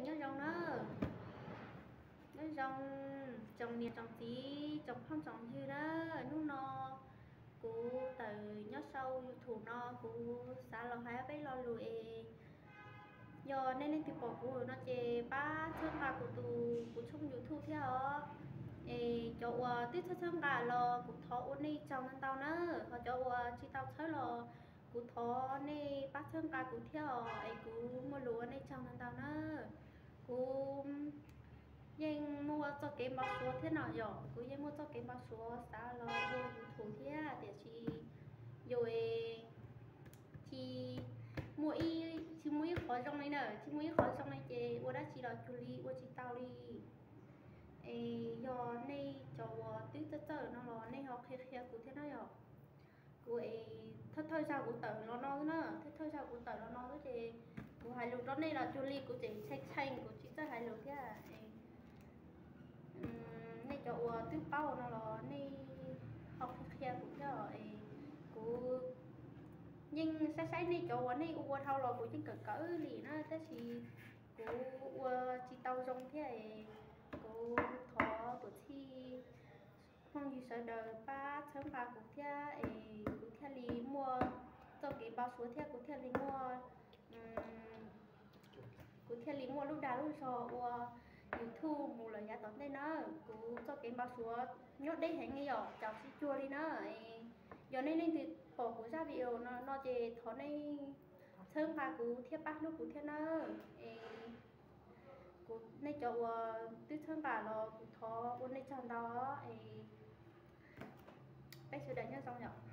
Nyob zoo na, nyob zoo tsoom niam tsoom txiv tsoom phooj tsoom ywg na. Hnub no kuv tawm nyob sau YouTube no kuv xav los hais peb lo lus es yog nej leej twg pom kuv no ces pab txhawb nqa kuv tus kuv tshooj YouTube thiab os. Es cov uas twb txhawb txhawb nqa los kuv thov ua nej tsaug ntau ntau na, ho cov uas tsis tau txhawb los kuv thov nej pab txhawb nqa kuv thiab os, es kuv muaj lus ua nej tsaug ntau ntau na. Kuv yeej muaj txoj kev npau suav thiab no yom, kuv yeej muaj txoj kev npau suav xav los ua YouTube thiab tiam sis yus tsis muaj ib, tsis muaj ib qhov zoo li na, tsis muaj ib qhov zoo li ces ua dab tsi los cuag li ua tsis tau li. Es yog nej cov uas twb txawj txawj no los nej ho qhia qhia kuv thiab na yom. Kuv es thawj thawj zaug kuv tawm los no na, thawj thawj zaug kuv tawm los no ces kuv hais lus rau nej los cuag li kuv tseem tshee tshee, kuv tsis txawj hais lus thiab. Nej cov uas twb paub no los nej ho qhia qhia kuv thiab os. Es kuv yeej saib saib nej cov uas nej ua dhau los kuv yeej kawm kawm li na, tab sis kuv ua tsis tau zoo thiab es kuv thov tuam txhij phooj ywg sawv daws pab txhawb nqa kuv thiab es kuv thiaj li muaj txoj kev npau suav thiab kuv thiaj li muaj, kuv thiaj li muaj lub dag lub zog ua YouTube mus lawm yav tom ntej na. Kuv txoj kev npau suav nyob deb heev li yom, caum tsis cuag li na. Yog nej leej twg pom kuv zaj video no no ces thov nej txhawb nqa kuv thiab pab hlub kuv thiab na. Es kuv, nej cov uas twb txhawb nqa los kuv thov ua nej tsaug ntau es peb sawv daws nyob zoo yom.